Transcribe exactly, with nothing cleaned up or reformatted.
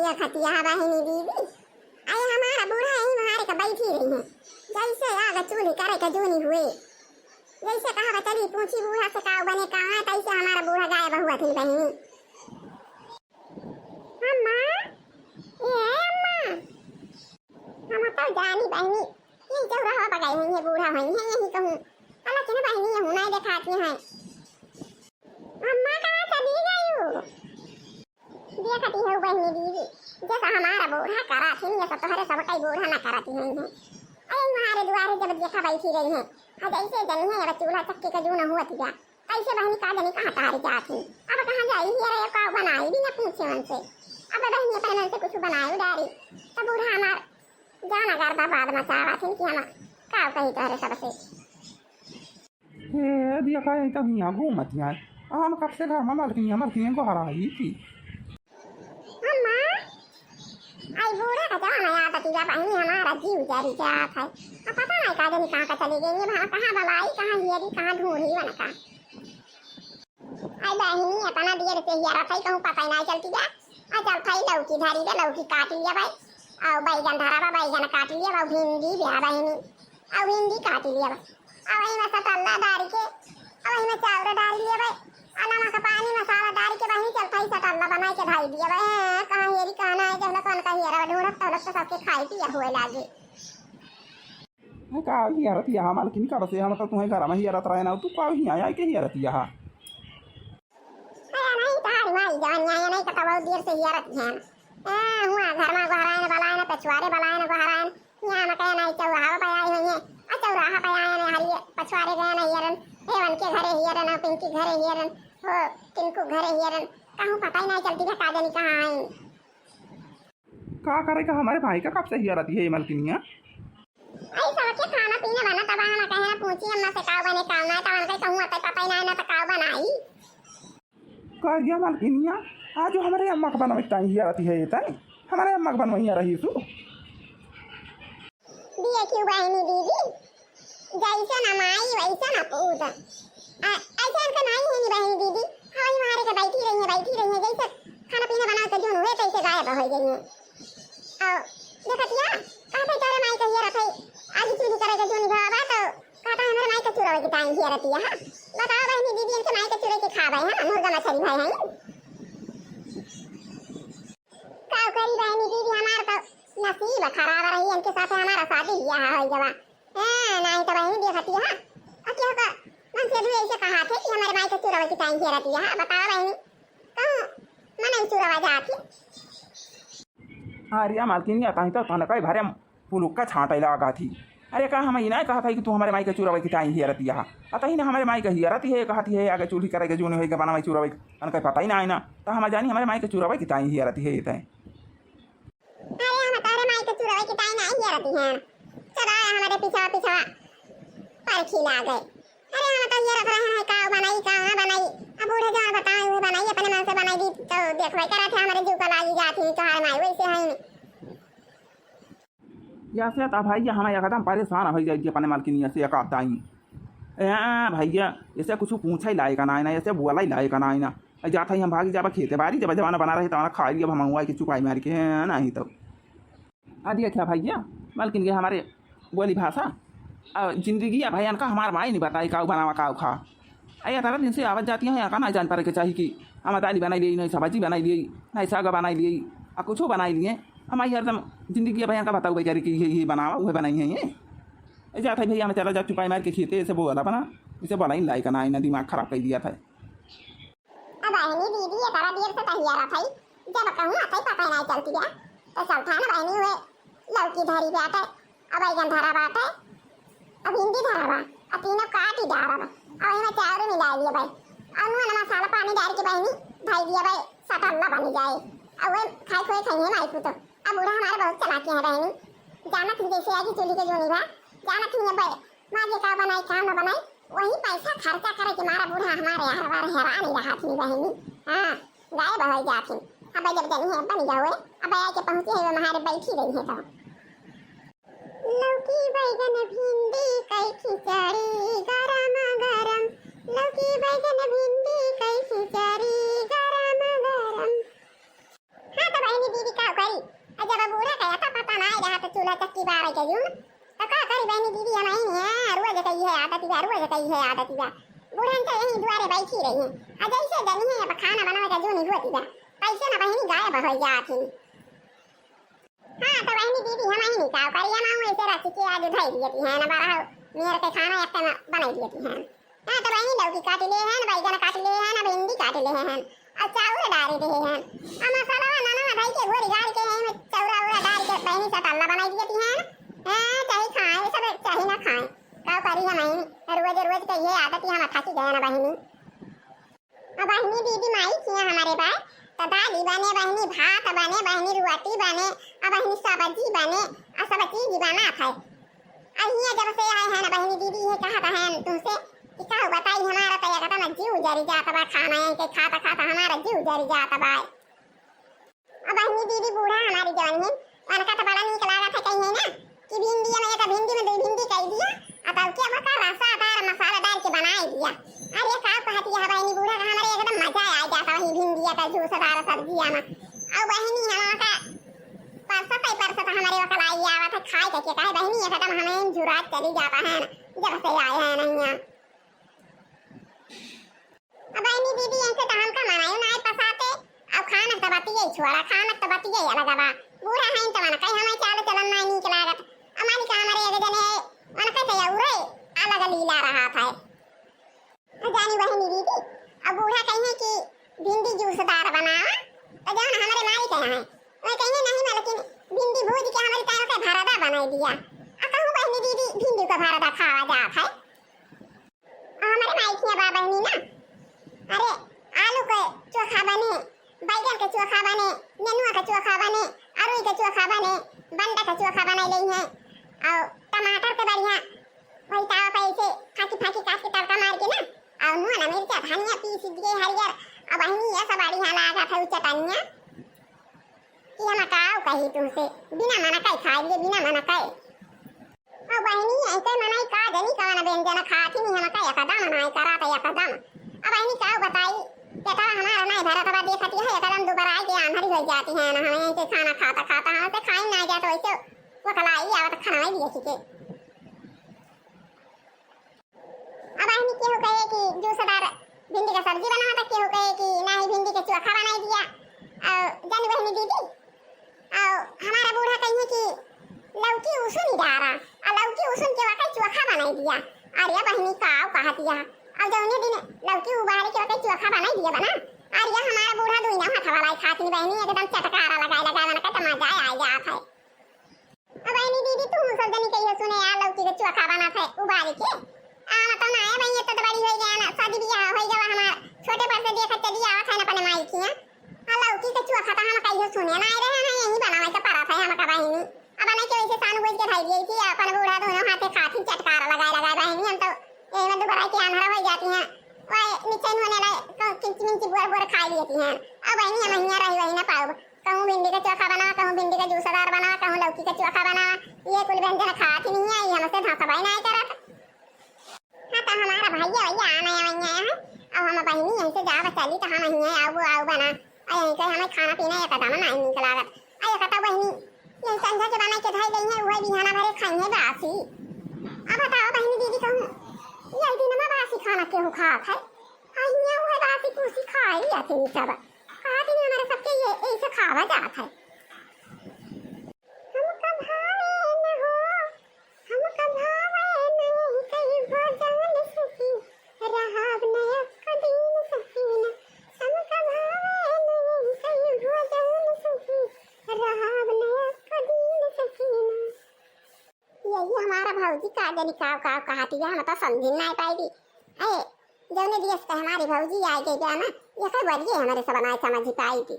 देखतिया बहिनी दीदी, अरे हमारा बूढ़ा यहीं मारे के बैठी रही है, जैसे आग चूल्ही करे के जूनी हुए, जैसे कहा चली पूछी बूढ़ा से का बने का है, तैसे हमारा बूढ़ा गायब हुआ थी बहिनी। अम्मा, ए अम्मा, हम तो जानी बहिनी, यही चौराहा पर गई हुई है, बूढ़ा हुई है, यही कहूँ। अलग से ना बहिनी, यहू नहीं देखाती हैं। अम्मा कहाँ चली गई हो? देखती हो बहिनी दीदी, जैसा हमारा बूढ़ा करा थी, ये सब तोहरे सब कई बूढ़ा ना करती हैं। अरे हमारे दुआरे जब देखा बैठी रही हैं, और जैसे जनी है, अब चूल्हा चक्की का जून हुआ थी, कैसे बहिनी का जनी कहाँ तारी जात ही? अब कहाँ जाई? हियर एक का बनाई बिना पूछे मन से। अब बहिनी अपने मन से कुछ बनाई डारी। तब बूढ़ा हमार जाना गर्दा बाद मचावा थिन कि हम का कही तोहरे सबसे। हे, देखा, यही तो हियाँ घूमत हियाँ। हम कब से घर में मलकिनिया, मलकिनिया गोहराई थी। अम्मा, आई बूढ़ा का जवान आदत या बहिनी हमारा जीव जरी जात है। अब पता नहीं का जनी कहाँ का चली गई, अब हम कहाँ बलाई, कहाँ हियरी, कहाँ ढूंढी वनका। आई बहिनी, इतना देर से हियरत है, कहूँ पता ही नहीं चलती बा। आ चल भाई, लौकी धरी बा, लौकी काट लिया भाई। और बैगन धरा बा, बैगन काट लिया बा, भिंडी बा बहिनी। और भिंडी काट लिया बा। अब वही में सटल्ला डाल के, अब वही में चाउर डाल लिया भाई। आ नमक, पानी, मसाला डाल के बहिनी चल भाई सटल्ला बनाई के धाई दिया भाई। हाँ, कहाँ हेरी कहाँ ना है, जब ना कौन का हियरा ढूंढत, तब लोग तो सबके खाई पिया हुए लागे। मैं का हियरत यहाँ मालकिन, कब से हम तो तुम्हें घर में हियरत रहे ना, तू का हियाँ आए के हियरत यहाँ? अरे नहीं, तारी माई जवन यहाँ नहीं कता बहुत देर से हियरत हैं। ए, हुआ घर में गोहरायन बलायन, पछुआरे बलायन गोहरायन, यहाँ में कहे नहीं चौराहा पे आई हुई हैं। आ चौराहा पे आए ना हरिये, पछुआरे गए ना हियरन, एवन के घरे हियरन, और पिंकी घरे हियरन, हो टिंकू घरे हियरन, कहूँ पता ही नहीं चलती है का जानी कहाँ आई। का करे का हमारे भाई का कब से हियरत है ये मलकिनिया? आई सबके खाना पीना बना तब हम कहे ना पूछी अम्मा से काव बने काव ना, तब उनके कहूँ अतई पता ही ना, ना तो काव बनाई। का ये मलकिनिया, आज हमारे अम्मा का बनवे टाइम हियरत है ये तनी, हमारे अम्मा का बनवे रही सु। देखियो बहिनी दीदी, जैसन माई वैसन पूत। आ, ऐसे इनका नाई है नी बहिनी दीदी, हवाई मारे के बैठी रही है, बैठी रही है, जैसे खाना पीना बना के जोन हुए तैसे गायब हो गई है। और देखतिया, कहते तोरे माई के हियरत है, आज चूल्ही करे के जोन भावा तो कहता है हमारे माई के चुरावे की टाइम हियरतिया, हाँ? बताओ बहिनी दीदी, इनके माई के चुरे के खावे है, मुर्गा मछली भाई है। का करी बहिनी दीदी, हमार तो नसीब खराब रही, इनके साथ हमारा शादी ब्याह हो गवा। हाँ, नहीं तो बहिनी देखती है। और क्यों का मन से भी ऐसे कहा थे कि हमारे माई के चुरवा की टाइम हियरती है। बताओ बहिनी, कहूँ मन ही चुरवा जाती। अरे मालकिन, या ताही तो तन कई भरे पुलुक्का छाँटे लागा थी। अरे का हम इनाय कहा था कि तू हमारे माई के चुरवा की टाइम हियरती है? अतही ना हमारे माई के हियरती है, कहती है आगे चूल्ही करे के जून होई के बना माई चुरवा की, तन कई पता ही ना है ना। तो हम जानी हमारे माई के चुरवा की टाइम हियरती है ये तय। अरे हम तोरे माई के चुरवे की ताई नहीं हियरती हैं। चला हमारे पीछा पीछा परखी लागे। अरे हम तो हियरत रहे हैं का बनाई, कहाँ बनाई। अब बूढ़े जवान बताए हुए बनाई, अपने मन से बनाई दी तो देखबे करत है हमारे जीव का लागी जाती है तोहार माई वैसे है। या से तो भैया हम एकदम परेशान हो जाएगी अपने मालकिनिया से एक टाइम। ए भैया, ऐसे कुछ पूछे लायक ना है ना, ऐसे बोला ही लायक ना है ना। जात है हम भागी जाबा खेते बारी, जब जवान बना रहे तब खा लिया हम हुआ कि चुपाई मार के, हैं, नहीं तो। आ दिया क्या भैया, मालकिन के हमारे बोली भाषा। आ जिंदगी है भैया इनका हमार माई नहीं बताई काऊ बनावा काऊ खा। आ ये तरह दिन से आवत जाती है, यहाँ का ना जान पारे के चाही कि हम दाली बनाई ली, नहीं सब्जी बनाई ली, नहीं साग बनाई ली, आ कुछ बनाई लिए। हमारी हरदम जिंदगी है भैया इनका बताऊ बेचारे कि ये, ये बनावा, वह बनाई है ये। ए, जात है भैया, हम चला जा चुपाई मार के खेते, ऐसे बोला बना, इसे बोला ही लायक ना, इन्हें दिमाग खराब कर दिया था। अब बहनी दीदी, ये तारा देर से तहियारा था, जब कहूँ आता ही पता ही नहीं चलती है, तो चलता है ना बहनी हुए, लौकी धरी बाटे, अब बैगन धरा बाटे, अब भिंडी धरा बा, अब तीनों काट ही डारा बा, अब इनमें चाउर मिला दिए भाई, अब नून मसाला पानी डाल के बहनी, धाई दिया भाई, सटल्ला बन जाए, अब वह खाए खोए खाइए माई पुतो। अब बूढ़ा हमारे बहुत चालाकी है बहनी, जानत ही जैसे आगे चूल्ही के जोनी बा, जानत ही अब माँ जी का बनाई, का न बनाई, वही पैसा खर्चा करे के मारा बूढ़ा हमारे यार बार हैरान ही रहा थी बहनी। हाँ, गायब हो जाती। अब जब जनी है बन जाओ, अब आके पहुँची है वो हमारे बैठी रही है तो। लौकी बैगन भिंडी कई खिचड़ी गरम गरम, लौकी बैगन भिंडी कई खिचड़ी गरम गरम। हाँ तो बहनी दीदी का के जून, तो का करी बहिनी दीदी, हमहिन है, रोज कही है आदतिया, रोज कही है आदतिया। बूढ़न तो यहीं दुआरे बैठी रही हैं। आ जैसे जनी है, अब खाना बनावे का जून ही होतिया। कैसे ना बहिनी गायब हो जाती। हाँ, तो बहिनी दीदी, हमहिन का करी, हम ऐसे रच के आज धई दियती हैं ना, बड़ा मेर के खाना एक टाइम बनाई दियती हैं। हाँ, तो बहिनी लौकी काट ले हैं, बैगन काट ले हैं, भिंडी काट ले हैं, और चाउर डाल दे हैं। आ मसाला ननवा धई के घोरी गारी के हैं, चौरा उरा डाल के बहिनी से तल्ला बनाई दियती हैं। हाँ, चाहे खाए सब, चाहे ना खाए, का करी हमहिन, रोज रोज के ये आदत ही हम थकी गए ना बहिनी। अब बहिनी दीदी माई किया हमारे बाय, तो दाली बने बहिनी, भात बने बहिनी, रोटी बने, अब बहिनी सब्जी बने, आ सब चीज बना था। अब हियाँ जब से आए हैं ना बहिनी दीदी, ये कहत हैं तुमसे कि का बताई, हमारा तो एकदम जीव जरी जात बा, खाना यहीं के खात खात हमारा जीव जरी जात बा। अब बहिनी दीदी बूढ़ा हमारी जवन है, उनका तो बड़ा नीक लागत है कहीं है ना कि भिंडी में एक भिंडी में दो भिंडी कई दिया, आ तब के ओकर रसादार मसाला डाल के बनाई दिया। अरे का कहती है बहिनी बूढ़ा का, हमारे एकदम मजा आ जाता वही भिंडी का जूसदार सब्जिया में। और बहिनी हम का परसत ही परसत हमारे ओकर आई आवत है खाए के, के कहे बहिनी एकदम हमें झुरात चली जाता है ना, जब से आए हैं नहीं। अब बहिनी दीदी, इनसे तो हमका मनायो नाय पसाते। अब खानक तो बतिये छोड़ा, खानक तो बतिये अलग बा। बूढ़ा हैं तो मन कहीं हमें चाल चलन नाय नीक लागत। अब मालिक हमारे एक जने है, उनके तो ये उरे अलग लीला रहा था। तो जानी बहिनी दीदी, अब बूढ़ा कहीं कि भिंडी जूसदार बनावा, तो जान हमारे मालिक हैं, वो कहीं नहीं मालकिन भिंडी भूज के हमारी तार के भरदा बनाई दिया। आ कहूँ बहिनी दीदी, भिंडी का भरदा खावा जात है। हमरे माई किया बा बहिनी ना, अरे आलू के चोखा बने, बैगन के चोखा बने, नेनुआ के चोखा बने, अरुई के चोखा बने, बंडा के चोखा बनाई लई हैं, और टमाटर के बढ़िया वही तावा पे ऐसे फाकी फाकी काट के तड़का मार के ना, और नून मिर्चा धनिया पीस दिए हरियर, और बहिनी ये सब बढ़िया लागत है उ चटनिया कि हम काव कही तुमसे, बिना मन के खा लिए, बिना मन के। अब बहिनी, ऐसे मनई का जनी कवन व्यंजन खाती नहीं, हमका एकदम नाय करत है, एकदम। अब बहिनी, का बताई, पेटवा हमारा नाय भरत बा, देखती है, एकदम दुबराई के आंधरी हो जाती है ना, हमें ऐसे खाना खाता, खाता, हमसे खाई ना जात, वैसे वकलाई आवत खाना नहीं दिए के। अब बहिनी, केहू कहे कि जूसदार भिंडी का सब्जी बनावा, तो केहू कहे कि नाही, भिंडी के चोखा बनाई दिया। और जानी बहिनी दीदी, और हमारा बूढ़ा कहिए कि लौकी उसुन डारा, और लौकी उसुन के वाकई चोखा बनाई दिया। अरे बहिनी, का कहतिया, और जौने दिन लौकी उबारे के वाकई चोखा बनाई दिया बना, अरे हमारा बूढ़ा दुई ना हाथ वाला खाती बहिनी, एकदम चटकारा लगाए लगाए बना के तो मजा आ जात है। अब बहिनी दीदी, तू सब जनी कहियो सुने यार, लौकी के चोखा बनत है उबाल के। आ, मतलब ना है बहिनी, इतना तो बड़ी हो गया ना, शादी बियाह हो गया हमार, छोटे पर से देखत चली आवत है ना अपने माई की, हाँ? आ, लौकी के चोखा तो हम कहियो सुने ना रहे हैं, यही बनावे के परत है हमका बहिनी। अब नहीं के वैसे सानू बुझ के खाई दिए थी, अपन बूढ़ा दोनों हाथे खाती चटकार लगाए लगाए बहिनी, हम तो यही में दुबराई के आंधरा हो जाती हैं, वही नीचे होने लाए, किंची मिंची बुअर बुअर खाई लेती हैं। अब बहिनी हम हियाँ रही वही ना पाउब। कहूँ भिंडी का चोखा बनावा, कहूँ भिंडी का जूसदार बनावा, कहूँ लौकी का चोखा बनावा, ये कुल व्यंजन खात ही नहीं है, ये हमसे धसबई नहीं करत। हाँ, तो हमारा भैया, भैया आना है, वहीं आया है। अब हम बहिनी यहीं से जावा चली, तो हम यहीं आऊ, आऊ बना, और यहीं के हमें खाना पीना एकदम नहीं नीक लागत। आ, ये कहता बहिनी, यही संझा के बनाई के धई गई है, वही बिहाना भरे खाई है बासी। अब बताओ बहिनी दीदी, कहूँ यही दिन में बासी खाना केहू खात है? आ, यहाँ वही बासी कुसी खाई जाते सब। खात ही नहीं, हमारे सबके ये, यही से खावा जात है। हमका भावे न हो, हमका भावे नहीं कई भोजन सखी, रहब न एको दिन सखी ना। हमका भावे नहीं कई भोजन सखी, रहब न एको दिन सखी ना। यही हमारा भौजी का जनी काव काव कहती है, हम तो समझी नहीं पाई। ए, जौने दिवस पे हमारी भौजी आई गई बा ना, ये कई बोलिए हमारे सब नहीं समझ पाई थी।